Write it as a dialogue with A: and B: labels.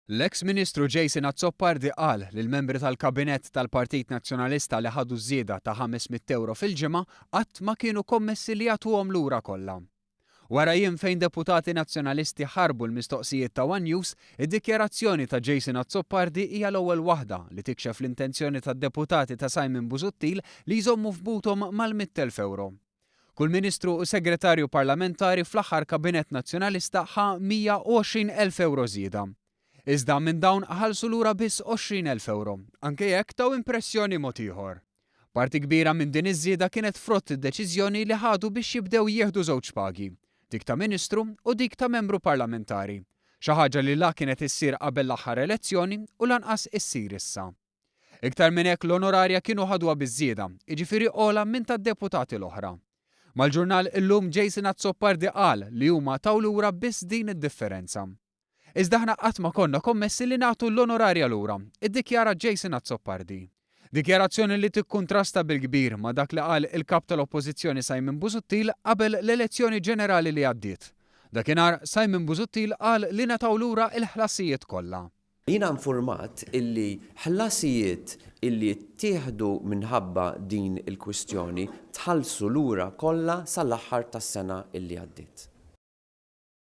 A: L-eks Ministru Jason Azzopardi qal li l-membri tal-Kabinett tal-Partit Nazzjonalista li ħadu żieda ta' 500 ewro fil-ġimgħa qatt ma kienu kommessi li jagħtuhom lura kollha. Wara jiem fejn deputati Nazzjonalisti ħarbu l-mistoqsijiet ta' one News, id-dikjarazzjoni ta' Jason Azzopardi hija l-ewwel waħda li tikxef l-intenzjoni tad-deputati ta' Simon Busuttil li jżommu f'buthom mal-100,000 ewro. Kull Ministru u Segretarju Parlamentari fl-aħħar Kabinett Nazzjonalista ħa 120,000 ewro żieda. Iżda minn dawn ħallsu lura biss 20,000 ewro, anke jekk taw impressjoni mod ieħor. Parti kbira minn din iż-żieda kienet frott id-deċiżjoni li ħadu biex jibdew jieħdu żewġ pagi, dik ta' Ministru u dik ta' Membru Parlamentari, xi ħaġa li la kienet issir qabel l-aħħar elezzjoni u lanqas issir issa. Iktar minn hekk l-onorarja kienu ħaduha biż-żieda, jiġifieri ogħla minn tad-deputati l-oħra. Mal-ġurnal Illum Jason Azzopardi qal li huma taw lura biss din id-differenza. Iżda aħna qatt ma konna kommessi li nagħtu l-onorarja lura, iddikjara Jason Azzopardi. Dikjarazzjoni li tikkuntrasta bil-kbir ma' dak li qal il-Kap tal-Oppożizzjoni Simon Busuttil qabel l-elezzjoni ġenerali li għaddiet. Dakinhar Simon Busuttil qal li ngħataw lura l-ħlasijiet kollha.
B: Jiena infurmat illi ħlasijiet illi ttieħdu minħabba din il-kwistjoni tħallsu lura kollha sal-aħħar tas-sena illi għaddiet.